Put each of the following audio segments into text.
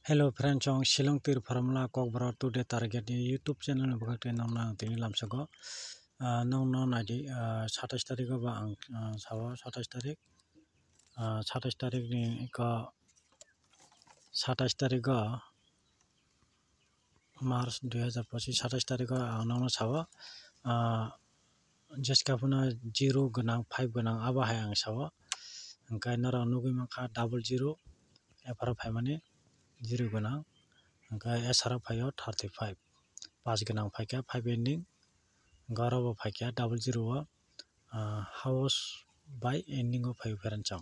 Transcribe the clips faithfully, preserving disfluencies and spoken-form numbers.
Hello friends, chwng Shillong Tir Formula Kokborok Today Target ni YouTube channel ni bwkhak tei nokno ang tini lamsogo. Ah, nokno naidi, ah, satais tarikgo ba ang, ah, sao satais tarik. Ah, satais tarik ni eko satais tarikgo March dui hazar pochis satais tarikgo ang nokno sao. Ah, jeska phano zero gwnang, five gwnang, abo hai ang sao. Hwnkhe norok nugwi mankha double zero, apharo phaimani zero gwnang, hwnkhe asaro phaio thirty five, paanch gwnang phaikha five ending, hwnkhe oro bo phaikha double zero o, ah, house bai ending o phaio pheranchong,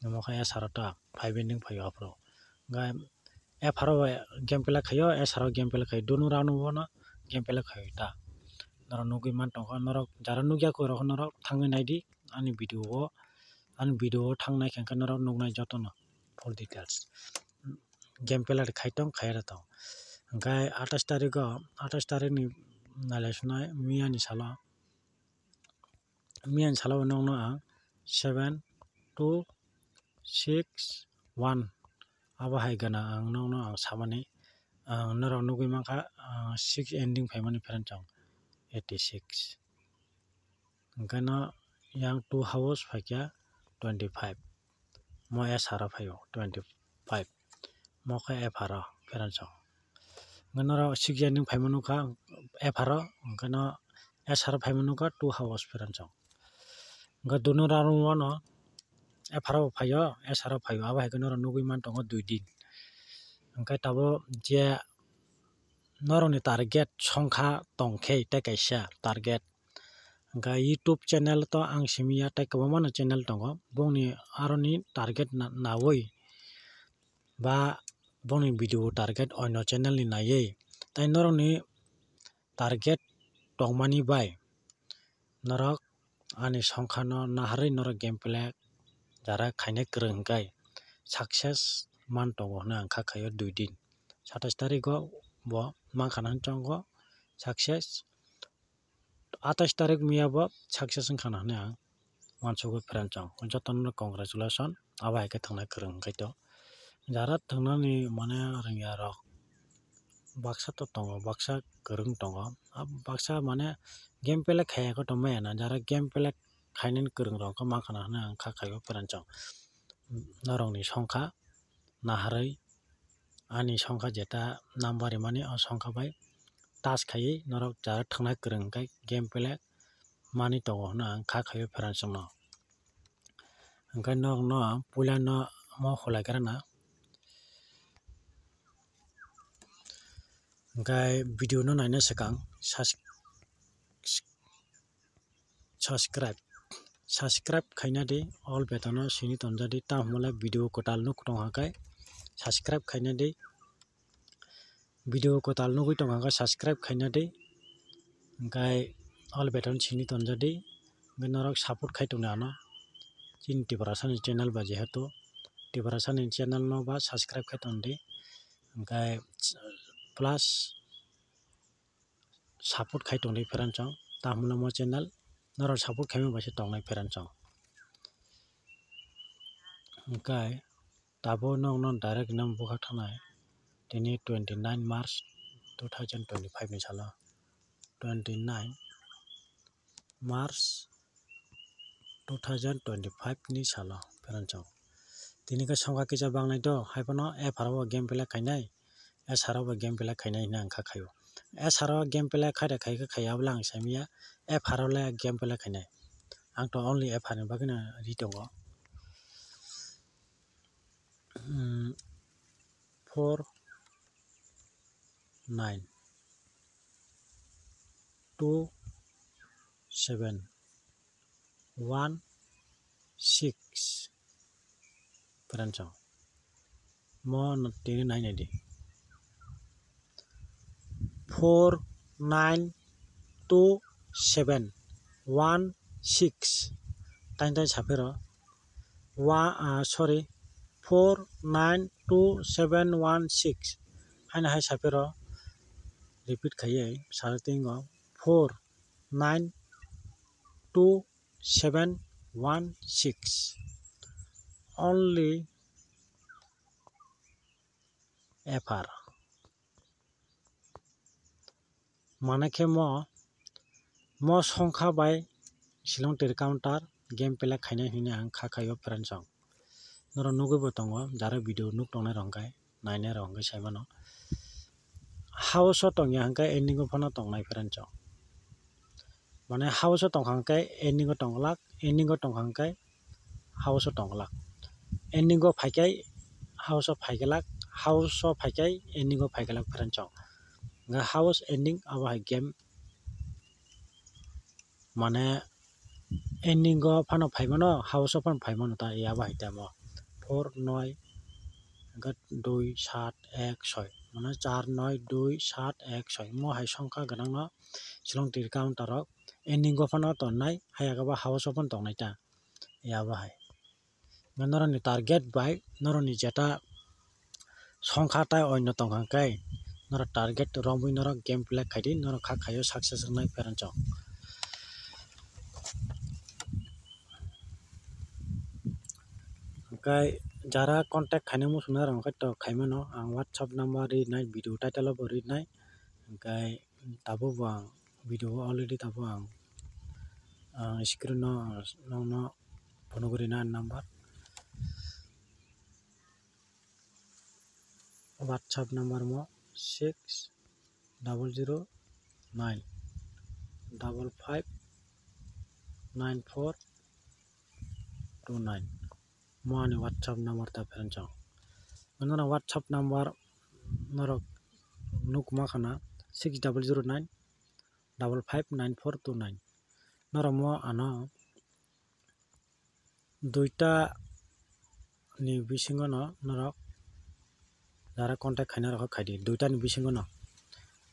omo khe asaro ta five ending phaio aphuru, hwnkhe apharo bai game play khaio, asaro game play khaio, dono round o bono game play khaio ta. Norok nugwi man tongkha, norok jara nukya khe norok thangwi naidi ani video o, ani video o thangnai khe norok nuknai jotono full details. Game play khai tong, khai rw tong. Hwnkhe atais tarikgo, atais tarikni nailai sunai miyani salo, miyani salo nokno ang seven two six one abo hai gana ang nokno ang samani, ang norok nugwi mankha, ah, six ending phaimani pheranchong eighty six. Hwnkhe no yang two house phaikha twenty five. Mo asaro phaio twenty five. Mo khe apharo pheranchong. Hwnkhe norok six ending phaima nukha apharo, hwnkhe no asaro phaima nukha two house pheranchong. Hwnkhe dono round o no apharo phaio, asaro phaio, abo hai khe norok nugwi man tongo dui din. Hwnkhe tabuk je norokni target songkha tongkhe tei kaisa target. Hwnkhe YouTube channel to ang simi ya, tei kwbangma no channel tongo, bongni aroni target na-, naui ba bongni video target oino channel ni naiwi. Tei norokni target tongmani bai norok ani songkha no naharwi norok game play jara khainai kwrwng hwnkhe success man tongo hwnwi ang kha khaio dui din. Satais tarikgo bo mankha na hwnwi chongo success. Atais tarik miya bo success wngkha na hwnwi ang uansukgwi pheranchong. Jotono congratulation, abo hai khe thangnai kwrwng hwnkhe to. Jara thwngnani mane rwngya rok baksa to tongo, baksa kwrwng tongo. A baksa mane game play khaiya khe tongmaya na, jara game play khainani kwrwng rok khe mankha na hwnwi ang kha khaio pheranchong. Norokni songkha naharwi ani songkha jeta number rimani, o songkha bai touch khaiwi norok jara thwngnai kwrwng hwnkhe game play mani tongo hwnwi ang kha khaio pheranchongno. Hwnkhe norokno puilano mo khulaikrana. Hwnkhe video no naina swkang subs-, subscribe, subscribe khaina di, all button no sini tonjadi, tamo le video kwtal nuk tong hwnkhe subscribe khaina di. Video kwtal nugwi tongkha khe subscribe khaina di, hwnkhe all button sini tonjadi, hwnkhe norok support khai tongdi ano chini Tiprasani channel ba, jehetu Tiprasani channel no ba subscribe khai tongdi, hwnkhe plus support khai tongdi pheranchong, tamo mo channel norok support khaima bai se tongnai pheranchong. Hwnkhe tabuk nokno direct no bwkha thanai tini twenty nine March two thousand twenty five ni salo, twenty nine March two thousand twenty five ni salo pheranchong. Tini khe songkha kisa bangnai do, haiphano apharo o game play khainai, asaro bo game play khainai hwnwi ang kha khaio. Asaro game play khaida khai khe khai, abole ang saimanya apharo le game play khainai. Ang to only aphar ni bagwino ri tongo. Hmm, four nine two seven one six pheranchong. Mo no tini nai nai di. Four nine two seven one six. Tain tain saphiro. Wa, ah, sorry. Four nine two seven one six. Haino hai saphiro. Repeat khaiwi sari tingo. Four nine two seven one six. Only F R. Mane khe mo, mo songkha bai Shillong Tiri Counter game play khainai hinwi ang kha khaio friends rok. Norok nugwi bo tongo, jara video nuk tongnai rok hwnkhe, nainai rok hwnkhe sai mano. House o tongya hwnkhe ending o phano tongnai friends rok. Mane house o tongkha hwnkhe ending o tongglak, ending o tongkha hwnkhe house o tongglak. Ending o phaikhai house o phaiglak, house o phaikhai ending o phaiglak friends rok. Hwnkhe house ending abo hai game mane ending o phano phaimano, house o phano phaimano ta, ya bai tamo four noi hwnkhe dui sat ek soi, mane char noi dui sat ek soi, mo hai songkha gwnangno Shillong Tiri Counter rok ending o phano tongnai, hai abo house o phano tongnai ta, ya bo hai. Norokni target bai norokni jeta songkha tai oino tongkha hwnkhe norok target romwi norok game play khaidi, norok kha khaio success wngnai friends rok. Hwnkhe jara contact khaina muchungnai rok hwnkhe to khaimano, ang WhatsApp number rinai, video title o bo rinai, hwnkhe tabuk bo ang video o already tabuk ang, ah, screen o nokno phunugwi rina ani number. WhatsApp number mo six double zero nine double five nine four two nine. Mo ani WhatsApp number ta friends rok. Norok WhatsApp number norok nukma khana six double zero nine double five nine four two nine. Norok mo ano duita ni bisingo no norok jara contact khaina rok khaidi, duita ni bisingo no.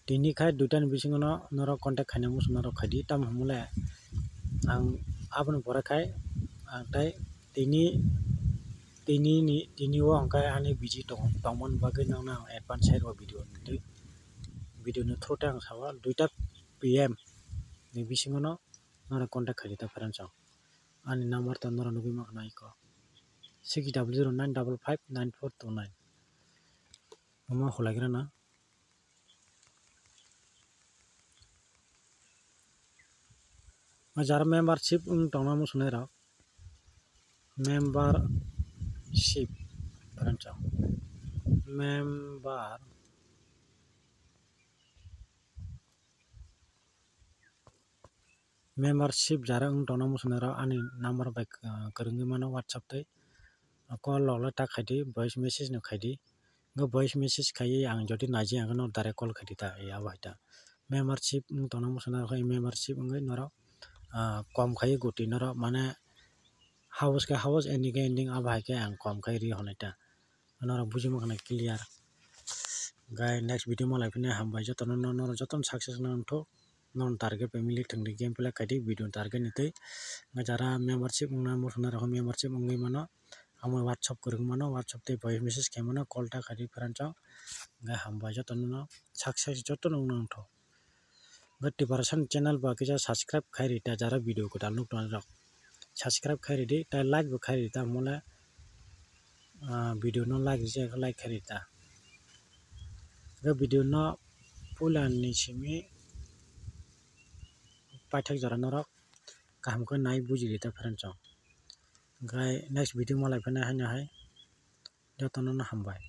Tini khai duita ni bisingo no norok contact khaina muchung norok khaidi, tamo hwnmale ang aboni pore khai ang tai tini, tini ni, tini o hwnkhe ani busy tong-, tongmani bagwi nokno ang advance side o video ni twi, video ni through tei ang sao duita P M ni bisingo no norok contact khaidi ta friends rok. Ani number to norok nugwi mankha na iko six double zero nine double five nine four two nine. Omo khulaigrana. O jara membership wng tongna muchunai rok, membership friends rok, member membership jara wng tongna muchunai rok ani number bai kwrwngwi mano WhatsApp tei call rok le ta khaidi, voice message no khaidi. Hwnkhe voice message khaiwi ang jodi naijak hwnkhe no direct call khaidi ta, abo hai ta. Membership wng tongna muchunai rok membership wngwi norok, ah, kom khaiwi goti norok mane house khe house, ending khe ending, abo hai khe ang kom khai ri hwnwi ta. Norok buji mankha na clear. Gai next video malai phine hambai jotono, no, norok jotono success wngna wngthok. Norok target bai milik thwngdi, game play khaidi video target ni twi. Jara membership wngna muchunai rok membership wngwi mano. Amo WhatsApp kwrwng mano, WhatsApp tei voice message khai mano, call ta khaidi friends rok. Gai hambai jotono, no success jotono wngna wngthok. Gai Tiprasa channel ba kisa subscribe khai rita, jara video kwtal nuk tongnai rok. Subscribe khai ridi, tei like bo khai rita, mole, ah, video no like rija, like khai rita. Hwnkhe video no puila ni simi paithak jora norok kaham khe nai buji rita friends rok. Hwnkhe next video malai phina haino hai jotono no hambai.